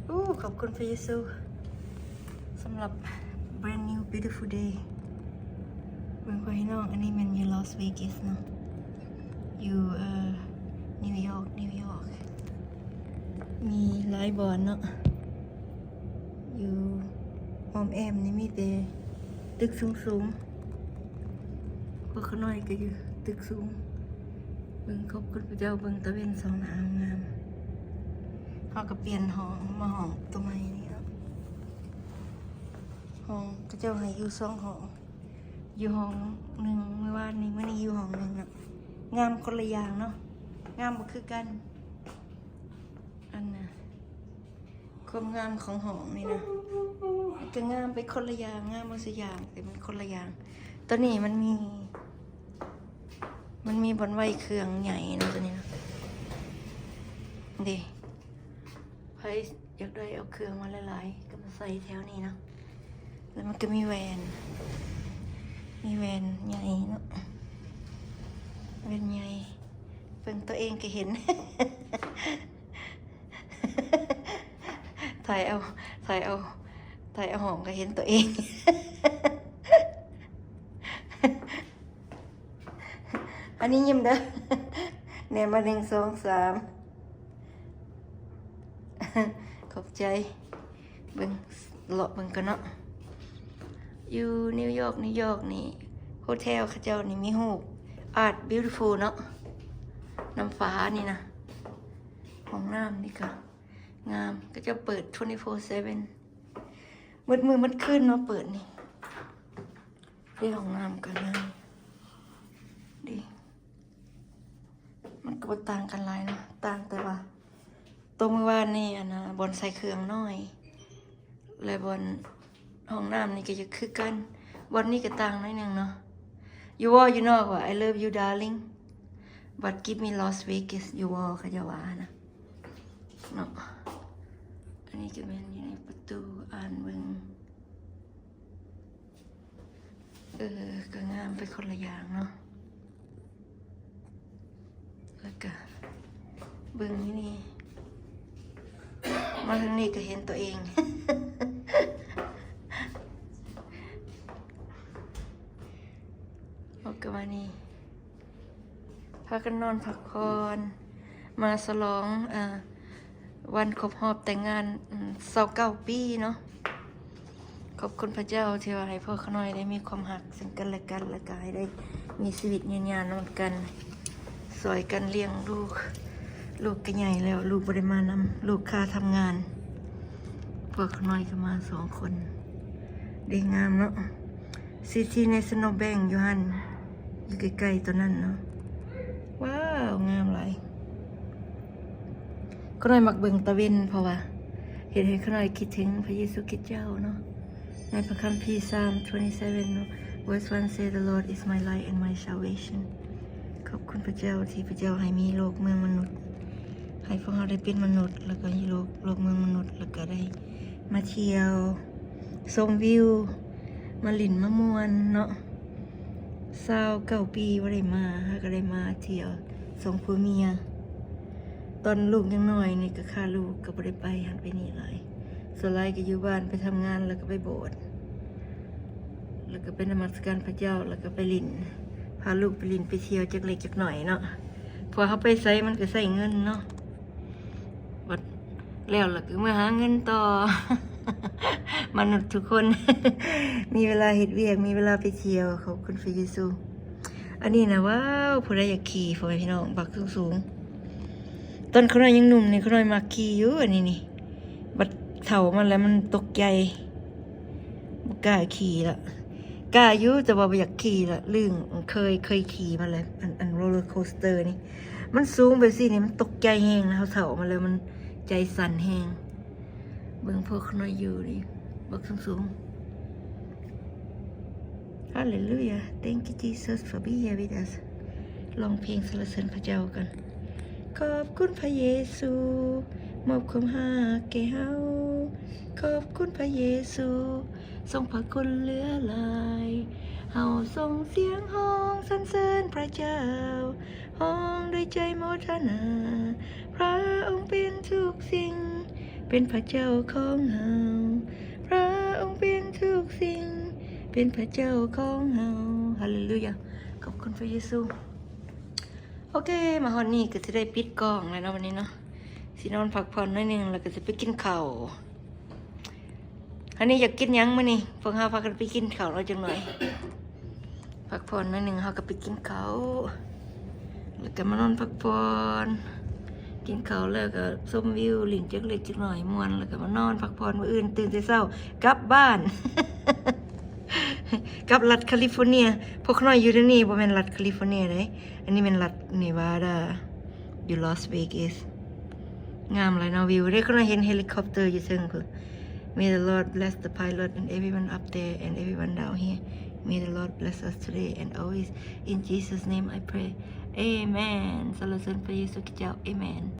ໂອ້ ຂອບຄຸນພະເຢຊູສຳລັບ brand new beautiful day. ເບິ່ງພໍ່ແມ່ພີ່ນ້ອງ ອັນນີ້ແມ່ນຢູ່ລາສເວກັສເນາະ ຢູ່ ເອີ ນິວຢອກ ນິວຢອກ ມີຫຼາຍບ່ອນເນາະ ຢູ່ອ້ອມແອ້ມນີ້ມີແຕ່ຕຶກສູງໆ ພວກຂ້ານ້ອຍກໍຢູ່ຕຶກສູງ. ເບິ່ງ ຂອບຄຸນພະເຈົ້າ ເບິ່ງຕາເວັນສ່ອງໜ້າງາມ. ເຮົາກໍປ່ຽນຫ້ອງ ມາຫ້ອງຕົວໃໝ່ນີ້ເນາະ ຫ້ອງ ເຂົາເຈົ້າໃຫ້ຢູ່ສອງຫ້ອງ ຢູ່ຫ້ອງໜຶ່ງມື້ວານນີ້ ມື້ນີ້ຢູ່ຫ້ອງໜຶ່ງເນາະ. ງາມຄົນລະຢ່າງເນາະ ງາມບໍ່ຄືກັນ ອັນນ່າ ຄວາມງາມຂອງຫ້ອງນີ້ນະ ມັນກໍງາມໄປຄົນລະຢ່າງ ງາມໝົດສູ່ຢ່າງ ແຕ່ມັນຄົນລະຢ່າງ. ໂຕນີ້ມັນມີ ມັນມີບ່ອນໄວ້ເຄື່ອງໃຫຍ່ເນາະ ໂຕນີ້ເນາະ ເດ້ ໃຜຢາກໄດ້ເອົາເຄື່ອງມາຫຼາຍໆ ກໍມາໃສ່ແຖວນີ້ເນາະ. ແລ້ວມັນກໍມີແວ່ນ ມີແວ່ນໃຫຍ່ເນາະ ແວ່ນໃຫຍ່ ເບິ່ງຕົວເອງກໍເຫັນ ຖ່າຍເອົາ ຖ່າຍເອົາ ຖ່າຍເອົາຫ້ອງກໍເຫັນຕົວເອງ. ອັນນີ້ຍິ້ມເດີ ແນມມາ ໜຶ່ງ ສອງ ສາມ ຂອບໃຈ. ເບິ່ງ ເລາະເບິ່ງກ່ອນເນາະ ຢູ່ນິວຢອກ ນິວຢອກນີ້ ໂຮເທວເຂົາເຈົ້ານີ້ມີຮູບ Art Beautiful ເນາະ ນຳຝານີ້ນະ. ຫ້ອງນ້ຳນີ້ກໍງາມ ເຂົາເຈົ້າເປີດ twenty-four seven ໝົດມື້ໝົດຄືນເນາະ ເປີດນີ້. ເດ້ ຫ້ອງນ້ຳກໍງາມເດ້ ມັນກໍບໍ່ຕ່າງກັນຫຼາຍເນາະ ຕ່າງແຕ່ວ່າໂຕມື້ວານນີ້ ອັນນ່າ ບ່ອນໃສ່ເຄື່ອງນ້ອຍ ແລະ ບ່ອນຫ້ອງນ້ຳນີ້ກໍຈະຄືກັນ. ບ່ອນນີ້ກໍຕ່າງໜ້ອຍໜຶ່ງເນາະ ຢູ່ເວົ້າຢູ່ນອກວ່າ I love you darling but give me Las Vegas ຢູ່ເວົ້າ ເຂົາເຈົ້າວ່ານະເນາະ. ອັນນີ້ກໍແມ່ນຢູ່ໃນປະຕູ ອ່ານເບິ່ງ ເອີ ກໍງາມໄປຄົນລະຢ່າງເນາະ. ແລ້ວກະເບິ່ງຢູ່ນີ້ ມາທາງນີ້ກໍເຫັນຕົວເອງ ອອກກະມານີ້ ພາກັນນອນພັກຜ່ອນ ມາສະຫຼອງ ເອີ ວັນຄົບຮອບແຕ່ງງານ ອືມ ຊາວເກົ້າປີເນາະ. ຂອບຄຸນພະເຈົ້າທີ່ວ່າໃຫ້ພວກຂ້ານ້ອຍໄດ້ມີຄວາມຮັກເຊິ່ງກັນແລະກັນ ແລ້ວກໍໃຫ້ໄດ້ມີຊີວິດຍືນຍາວນຳກັນ ຊ່ອຍກັນລ້ຽງລູກ. ລູກກໍໃຫຍ່ແລ້ວ ລູກບໍ່ໄດ້ມານຳ ລູກຄາທຳງານ. ພວກຂ້ານ້ອຍກໍມາສອງຄົນ ເດ້ ງາມເນາະ. City National Bank ຢູ່ຫັ້ນ ຢູ່ໃກ້ໆ ຕົວນັ້ນເນາະ. ວ້າວ ງາມຫຼາຍ. ຂ້ານ້ອຍມັກເບິ່ງຕາເວັນ ເພາະວ່າເຮັດໃຫ້ຂ້ານ້ອຍຄິດເຖິງພະເຢຊູຄຣິດເຈົ້າເນາະ. ໃນພະຄຳພີ Psalm twenty-seven ເນາະ verse one say, "The Lord is my light and my salvation." ຂອບຄຸນພະເຈົ້າທີ່ພະເຈົ້າໃຫ້ມີໂລກເມືອງມະນຸດ ໃຫ້ພວກເຮົາໄດ້ເປັນມະນຸດ ແລ້ວກໍຢູ່ໂລກ ໂລກເມືອງມະນຸດ ແລ້ວກໍໄດ້ມາທ່ຽວ ຊົມວິວ ມາຫຼິ້ນມາມ່ວນເນາະ. ຊາວເກົ້າປີບໍ່ໄດ້ມາ ຫາກໍໄດ້ມາທ່ຽວສອງຜົວເມຍ. ຕອນລູກຍັງນ້ອຍນີ້ກໍຄາລູກກໍບໍ່ໄດ້ໄປຫັ້ນໄປນີ້ຫຼາຍ ສ່ວນຫຼາຍກໍຢູ່ບ້ານ ໄປທຳງານ ແລ້ວກໍໄປໂບດ ແລ້ວກໍໄປນະມັດສະການພະເຈົ້າ ແລ້ວກໍໄປຫຼິ້ນ ພາລູກໄປຫຼິ້ນໄປທ່ຽວຈັກເລັກຈັກໜ້ອຍເນາະ ເພາະວ່າເຮົາໄປໃສມັນກໍໃຊ້ເງິນເນາະ. ບັດແລ້ວລະກໍເມືອຫາເງິນຕໍ່. ມະນຸດທຸກຄົນ ມີເວລາເຮັດວຽກ ມີເວລາໄປທ່ຽວ. ຂອບຄຸນພະເຢຊູ. ອັນນີ້ນະ ວ້າວ ຜູ້ໃດຢາກຂີ່ ພໍ່ແມ່ພີ່ນ້ອງ ບັກສູງໆ. ຕອນຂ້ານ້ອຍຍັງໜຸ່ມນີ້ ຂ້ານ້ອຍມັກຂີ່ຢູ່ອັນນີ້ນີ້ ບັດເຖົ້າມາແລ້ວມັນຕົກໃຈ ບໍ່ກ້າຂີ່ລະ. ກ້າຢູ່ ແຕ່ວ່າບໍ່ຢາກຂີ່ລະ ລຶ້ງ ເຄີຍ ເຄີຍຂີ່ມາແລ້ວ ອັນ ອັນ roller coaster ນີ້ ມັນສູງແບບຊີ້ນີ້ ມັນຕົກໃຈແຮງນະ. ເຮົາເຖົ້າມາແລ້ວມັນໃຈສັ່ນແຮງ. ເບິ່ງພວກຂ້ານ້ອຍຢູ່ນີ້ ບັກສູງໆ. Hallelujah. Thank you, Jesus, for being here with us. ຮ້ອງເພງສັນລະເສີນພະເຈົ້າກັນ. ຂອບຄຸນພະເຢຊູ ມອບຄວາມຮັກແກ່ເຮົາ. ຂອບຄຸນພະເຢຊູ ຊົງພະຄຸນເຫຼືອຫຼາຍ. ເຮົາສົ່ງສຽງຮ້ອງສັນເສີນພະເຈົ້າ. ຮ້ອງດ້ວຍໃຈໂມທະນາ ພະອົງເປັນທຸກສິ່ງ ເປັ ເປັນພະເຈົ້າຂອງເຮົາ ພະອົງເປັນທຸກສິ່ງ ເປັນພະເຈົ້າຂອງເຮົາ. ຮາເລລູຢາ ຂອບຄຸນພະເຢຊູ. ໂອເຄ ມາຮອດນີ້ກໍຊິໄດ້ປິດກ້ອງແລ້ວເນາະ ວັນນີ້ເນາະ. ຊິນອນພັກຜ່ອນໜ້ອຍໜຶ່ງ ແລ້ວກໍຊິໄປກິນເຂົ້າ. ອັນນີ້ຢາກກິນຫຍັງມື້ນີ້? ພວກເຮົາພາກັນໄປກິນເຂົ້າເນາະ ຈັກໜ້ອຍ. ພັກຜ່ອນໜ້ອຍໜຶ່ງ ເຮົາກໍໄປກິນເຂົ້າ ແລ້ວກໍມານອນພັກຜ່ອນ. ກິນເຂົ້າແລ້ວກໍຊົມວິວ ຫຼິ້ນຈັກເລັກຈັກໜ້ອຍ ມ່ວນ ແລ້ວກໍມານອນພັກຜ່ອນ. ມື້ອື່ນຕື່ນແຕ່ເຊົ້າກັບບ້ານ ກັບລັດຄາລິຟໍເນຍ. ພວກຂ້ານ້ອຍຢູ່ໃນນີ້ບໍ່ແມ່ນລັດຄາລິຟໍເນຍເດ້ ອັນນີ້ແມ່ນລັດເນວາດາ ຢູ່ລາສເວກັສ. ງາມຫຼາຍເນາະ ວິວເດ້. ຂ້ານ້ອຍເຫັນເຮລິຄອບເຕີຢູ່ເທິງພຸ້ນ. May the Lord bless the pilot and everyone up there and everyone down here. May the Lord bless us today and always. In Jesus' name I pray. Amen. ສັນລະເສີນພະເຢຊູຄຣິດເຈົ້າ. Amen.